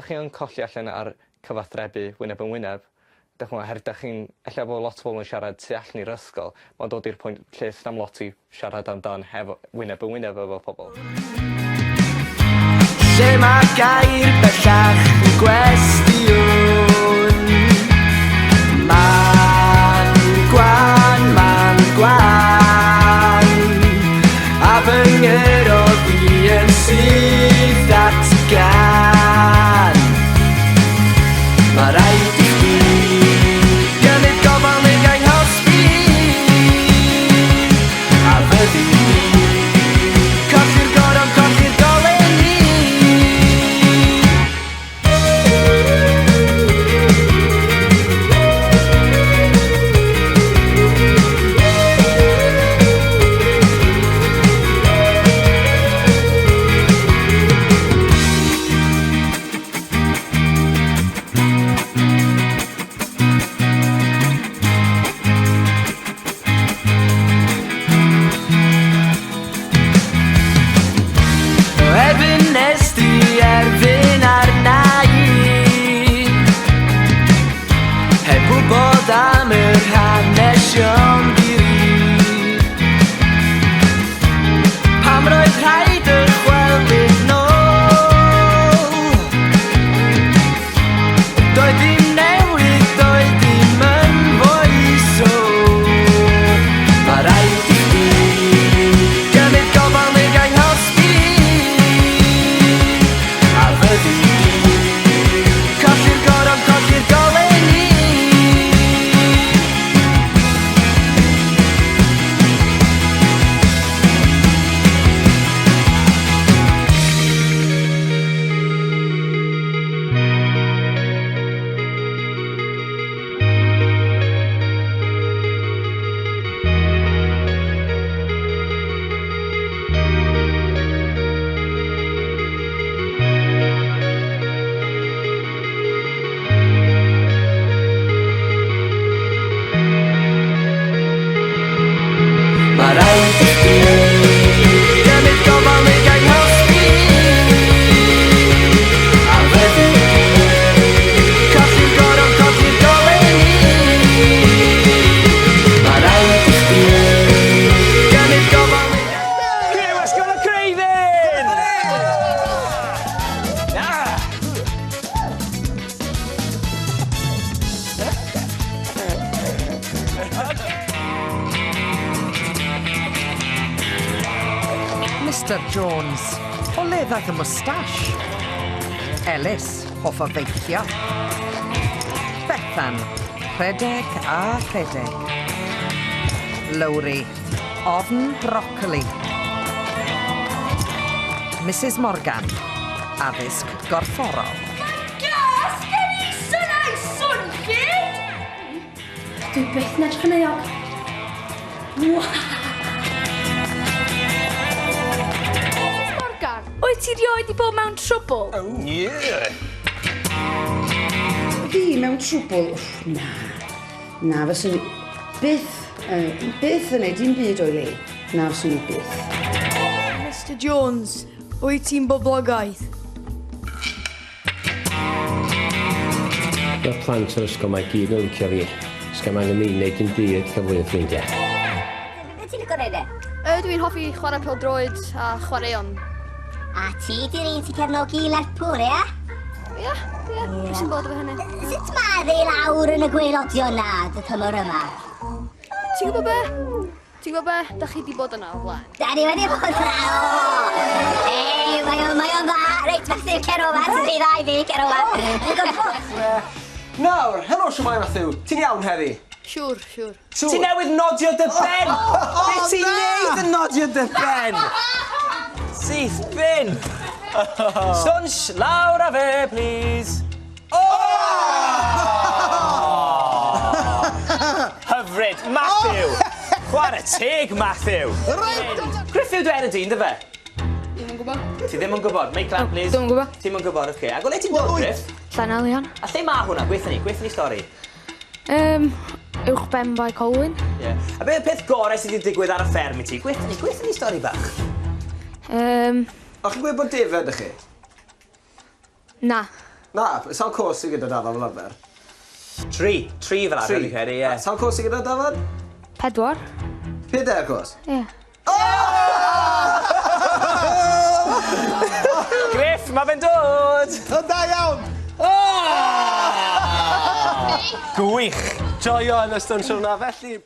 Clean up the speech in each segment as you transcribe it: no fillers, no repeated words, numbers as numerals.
Dach chi yn colli allan ar cyfathrebu wyneb yn wyneb. Dych ch'mo' oherwydd 'dach chi'n ella bo' lot o bobol yn siarad tu allan i'r ysgol ma'n dod i'r pwynt lle sna'm lot i siarad amdan hefo wyneb yn wyneb efo pobol. Lle mae gair bellach yn gwestiwn Man gwan, man gwan A fy ngyrrodd i yn syth at y gan Mae rhaid i chdi gymryd gofal neu gai hosbi A fyddi di colli'r goron, colli'r goleuni. Erbyn nes di erfyn arna i Heb wybod am yr hanesion diri Pam roedd rhaid dychwelyd nôl Doedd dim newid, doedd dim yn foesol Mae rhaid i chdi gymryd gofal neu gai hosbi A fyddi di colli'r goron, colli'r goleuni. Mae rhaid i chdi gymryd gofal neu gai hosbi A fyddi di colli'r goron, colli'r goleuni. Mae rhaid i chdi gymryd gofal neu gai Criw Ysgol y Creuddyn! Na! Mr Jones, o le ddaeth y moustache? Ellis, hoff o feicio. Bethan, rhedeg a rhedeg. Lowri, ofn brocoli. Mrs Morgan, addysg gorfforol. Gas gen i synau swnllyd! Dwi byth yn edrych yn euog. Mrs Morgan, wyt ti rioed 'di bod mewn trwbl? Yeah! Fi mewn trwbl? Wff, na. Na, fyswn i byth, yy, byth yn neud dim byd o'i le. Na, fyswn i byth. Mister Jones, wyt ti'n boblogaidd? Mae'r plant o'r ysgol 'ma i gyd yn licio fi. Sgan angen mi wneud dim byd cael fwy o ffrindiau. Be ti'n licio neud de? Yy dwi'n hoffi chwarae pêl-droed a chwaraeon. A ti di'r un sy'n cefnogi Lerpwl, ia? Ia, ia, pwy sy'n bod efo hynny? Sut mae ddi lawr yn y gwaelodion na, dy tymor yma? Ti'n gwybod be? Ti'n gwybod be? Da chi di bod yna o flaen. Da ni wedi bod yna, o! Ei, mae o'n, mae o'n dda. Reit, Matthew, cer o fa, ti'n rhy dda i fi, cer o fa. Nawr, helo, shwmae Matthew? Ti'n iawn heddi? Siŵr, siŵr. Ti newydd nodio dy ben! Be ti'n neud yn nodio dy ben? Syth bin! Swnsh, lawr â fe, please. Oh! Hyfryd, Matthew! Chwarae teg, Matthew! Griff yw dy enw di, ynddo fe? Dwi'm yn gwybod. Ti ddim yn gwybod? Meic lan, please. Dwi'm yn gwybod. Ti'm yn gwybod, oce. Ac o le ti'n dod, Griff? Llanelian. A lle ma hwnna? Gweithio ni, gweithio ni stori. Uwch ben Bae Colwyn. Ie. A be' yw'r peth gorau sydd wedi digwydd ar y fferm i ti? Gweithio ni, gweithio ni stori bach. O'ch chi'n gwybod bod defaid 'da chi? Na. Na, sawl cwrs sydd gyda dafad fel arfer? Tri. Tri fel arfer, fi'n credu, ie. Sawl cwrs sydd gyda dafad? Pedwar. Pedair cwrs? Ie. Griff, mae fe'n dod! O, da iawn! Gwych! Joio yn y stwnsio hwnna, felly...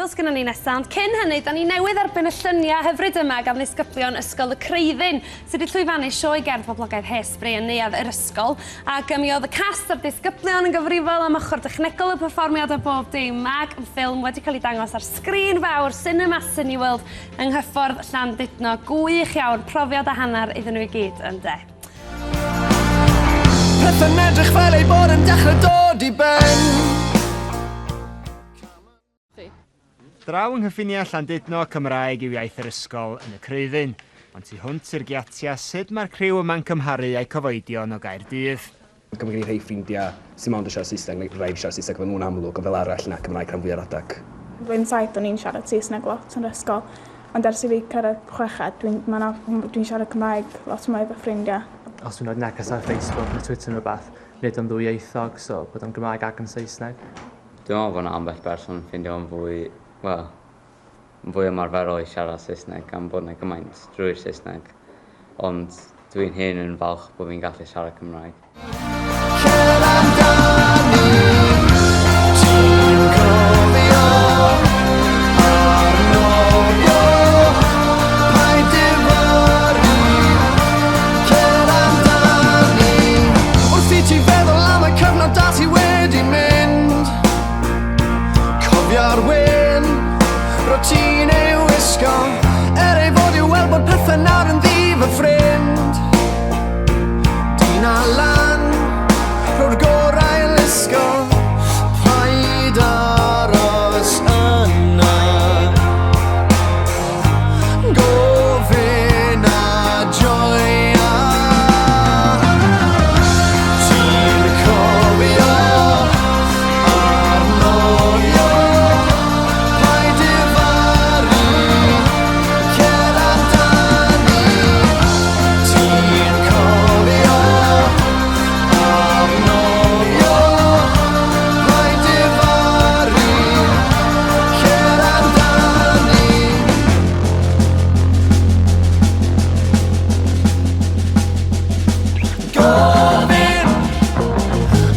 traethol sgynnon ni nesa, ond cyn hynny, da ni newydd erbyn y lluniau hyfryd yma gan ddisgyblion Ysgol y Creuddyn, sydd wedi llwyfannu sioe gerdd boblogaidd Hairspray yn neuadd yr ysgol. Ac mi oedd y cast a'r disgyblion yn gyfrifol am ochr dechnegol y perfformiad a bob dim, ac ffilm wedi cael ei dangos ar sgrin fawr Cinema Cineworld yng Nghyffordd Llandudno. Gwych iawn, profiad a hanner iddyn nhw i gyd, ynde. Pethau'n edrych fel ei bod yn dechrau dod i ben. Draw yng nghyffiniau Llandudno, Cymraeg yw iaith yr ysgol yn y Creuddyn. Ond tu hwnt i'r giatiau, sut mae'r criw yma'n cymharu â'u cyfoedion o Gaerdydd? Mae gen i rhai ffrindiau sy'n mond yn siarad Saesneg, neu rhaid siarad Saesneg efo nhw'n amlwg, ond fel arall na, Cymraeg rhan fwyaf o'r adag. Flwyddyn 7 o'n i'n siarad Saesneg lot yn yr ysgol, ond ers i fi cyrraedd chweched, dwi'n dwi siarad Cymraeg lot mwy efo ffrindiau. Os dwi'n rhoi neges ar Facebook neu Twitter neu rhywbeth, nid o'n ddwyieithog, so bod o'n Gymraeg ac yn Saesneg. Dwi'n meddwl bod 'na ambell berson yn ffeindio fo'n fwy, wel, yn fwy ymarferol i siarad Saesneg gan bod 'na gymaint drwy'r Saesneg. Ond dwi'n hyn yn falch bod fi'n gallu siarad Cymraeg. Cer amdani, ti'n cofio arnofio, paid difaru, cer amdani. Wrth i ti feddwl am y cyfnod da ti wedi mynd, cofio'r wyn, ro ti'n ei wisgo, er ei fod i'w weld bod pethau nawr yn ddi fy ffrind. Dyn allan, rho'r gorau i lusgo, paid aros yna. Gofyn a joia. Ti'n cofio arnofio, paid difaru, cer amdani. Ti'n cofio arnofio, paid difaru, cer amdani. Gofyn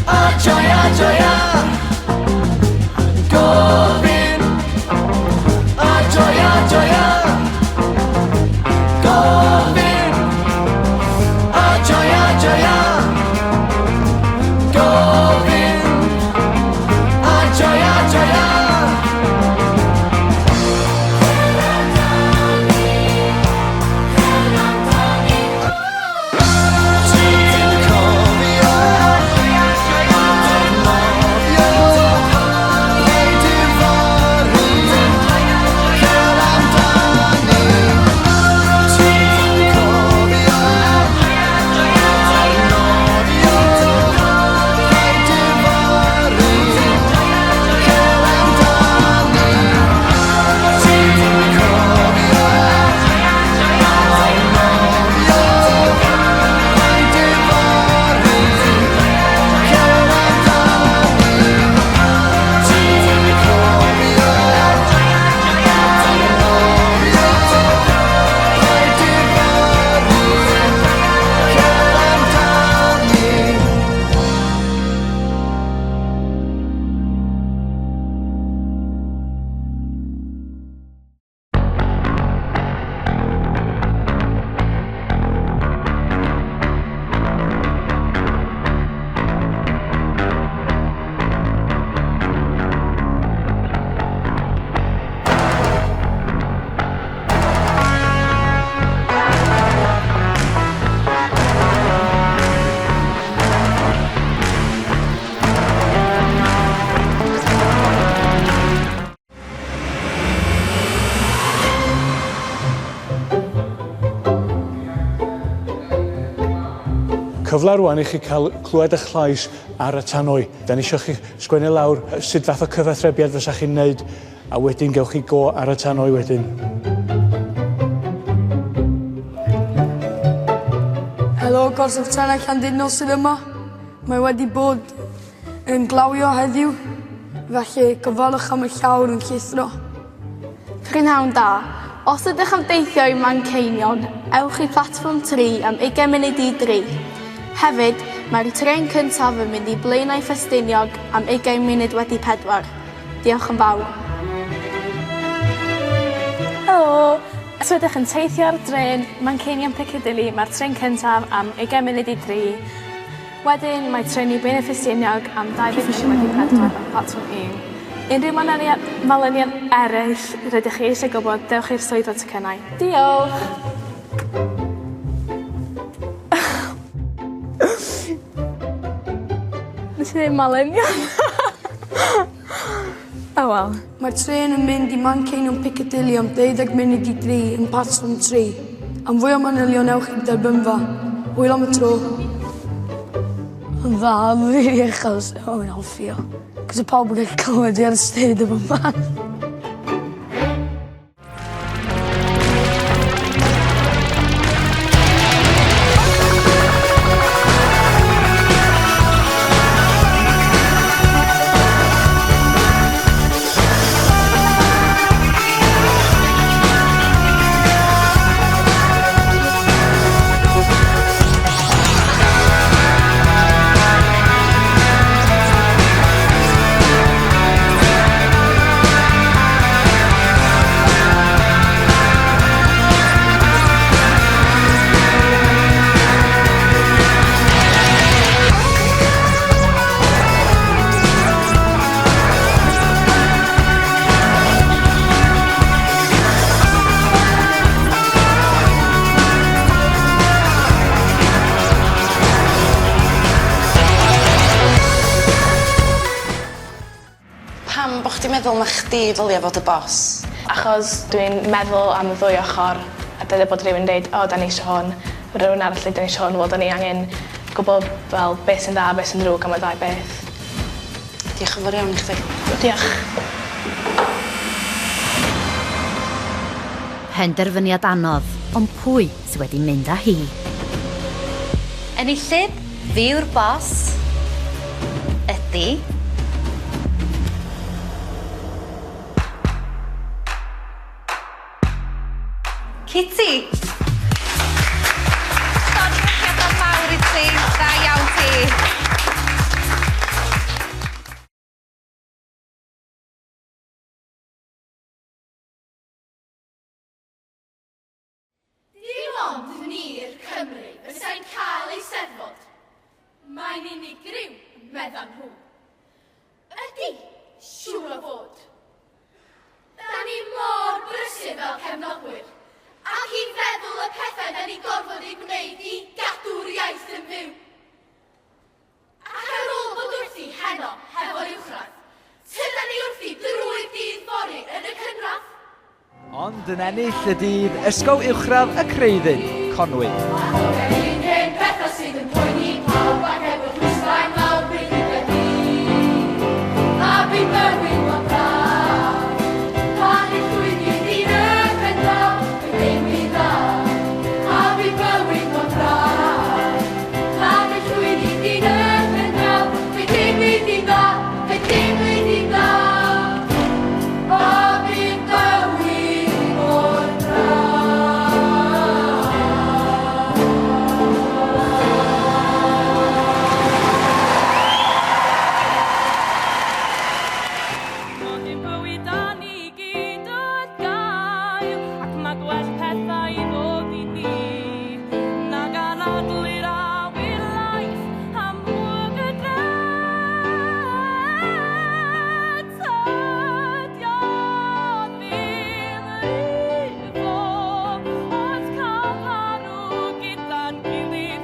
a joia joia. Gofyn a joia joia. Gofyn a joia joia. Gofyn a joia joia. Ti'n cofio arnofio, paid difaru, cer amdani. Ti'n cofio arnofio, paid difaru, cer amdani. Ti'n cofio arnofio, paid difaru, cer amdani. Ti'n cofio arnofio, paid difaru, cer amdani. Cyfle rwan i chi cael clywed eich llais ar y tanwy. Da ni eisiau chi sgwennu lawr sut fath o cyfathrebiad fysa chi'n neud a wedyn gewch chi go ar y tanwy wedyn. Helo, gorsaf trenau Llandudno sydd yma. Mae wedi bod yn glawio heddiw, felly gofalwch am y llawr yn llithro. Prynhawn da. Os ydych am deithio i Manceinion, ewch i platfform 3 am 20 munud i 3. Hefyd, mae'r trên cyntaf yn mynd i Blaenau Ffestiniog am 20 munud wedi 4. Diolch yn fawr. Helo! Os ydych yn teithio ar drên Manceinion Piccadilly, mae'r trên cyntaf am 2:40. Wedyn mae trên i Blaenau Ffestiniog am 4:20 ar platfform 1. Unrhyw manylion eraill rydych chi eisiau gwybod, dewch i'r swyddfa tocynnau. Diolch! Nes i ddeud melynion. Oh wel. Mae'r trên yn mynd i Manceinion Piccadilly am 2:50 yn platfform 3. Am fwy o manylion ewch i'r derbynfa. Hwyl am y tro. Yn dda, rili achos o fi'n hoffi o. Cos y pawb yn gallu clywed fi ar y stryd a bob man. Pam bo' chdi meddwl ma' chdi ddylia fod y boss? Achos dwi'n meddwl am y ddwy ochor a dylia bod rywun deud o 'dan ni isio hwn ma' rywun arall deud 'dan ni isio hwn wel 'dan ni angen gwbo fel be' sy'n dda a be' sy'n ddrwg am y ddau beth. Diolch yn fawr iawn i chdi. Diolch. Penderfyniad anodd, ond pwy sy wedi mynd â hi? Enillydd, fi yw'r boss, ydi... Kitty! Llongyfarchiadau mawr i ti, da iawn ti. Dim ond ni'r Cymry fysai'n cael Eisteddfod. Mae'n unigryw, meddan nhw. Ydy, siŵr o fod. Da ni mor brysur fel cefnogwyr, ac i feddwl y pethau da ni'n gorfod eu gwneud i gadw'r iaith yn fyw. Ac ar ôl bod wrthi heno hefo'r uwchradd, tydan ni wrthi drwy'r dydd fory yn y cynradd. Ond yn ennill y dydd, Ysgol Uwchradd y Creuddyn, Conwy. Yr hen bethau sydd yn poeni pawb ac efo rhwystrau mawr bryd i blygu. A bu bywyd mor braf. Pan i'r llwyddi ddyn y pen draw, fe deimli dda. A bu bywyd mor braf. Pan i'r llwyddi ddyn y pen draw, fe deimli di'n dda, fe deimli di'n dda. A bu bywyd mor braf. Nodyn bywyd da ni gyd yn gael, ac mae gwell pethau i ddod i ni nag anadlu'r awyr laith a mwg y dre. Tydi o ddim rifo, ond cael marw gyda'n gilydd.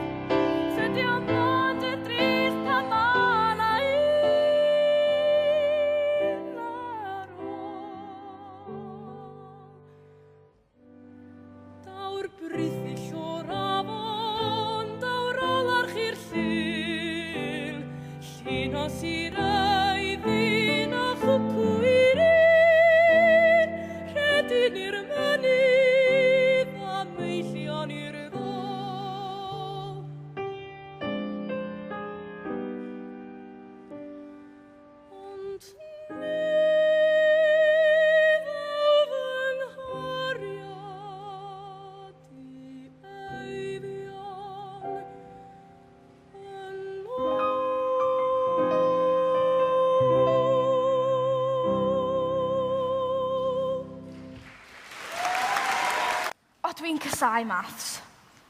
Tydi o mond yn drist pan ma' 'na un ar ôl. Daw'r brithyll o'r afon, daw'r alarch i'r llyn, llinos i'r eiddin a chwcw i'r un, rhedyn i'r mynydd a meillion i'r ddôl. Ond nid yw fy nghariad i Eifion yn ôl. casau maths.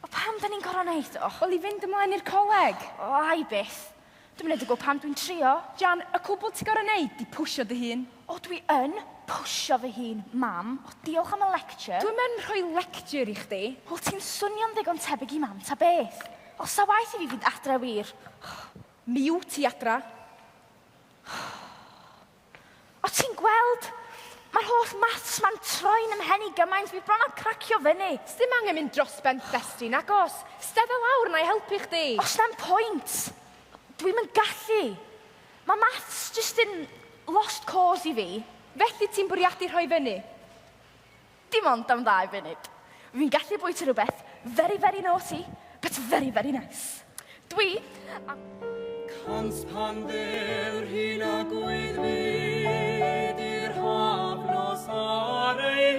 O pam da ni'n gorfod neud o? Wel, i fynd ymlaen i'r coleg. O, ai byth. Dwi'n mynd i gwybod pam dwi'n trio. Jan, y cwbl ti'n gorfod neud di pwsio dy hun. O, dwi yn pwsio fy hun, mam. O, diolch am y lecture. Dwi'm yn rhoi lecture i chdi. Wel, ti'n swnio'n ddigon tebyg i mam, ta beth? O, sa waeth i fi fynd adre wir. Mi wyt ti adra. O, ti'n gweld? Mae'r holl maths ma'n troi'n 'y mhen i gymaint, fi bron â cracio fyny. Sdim angen mynd dros ben llestri, nagos. Stedda lawr, na i helpu chdi. Os na'm pwynt. Dwi'm yn gallu. Mae maths jyst yn lost cause i fi. Felly ti'n bwriadu rhoi fyny? Dim ond am ddau funud. Fi'n gallu bwyta rhywbeth very, very naughty, but very, very nice. Dwi... Cans pan ddew'r hin a gwydd fyd i'r haf nos ar ei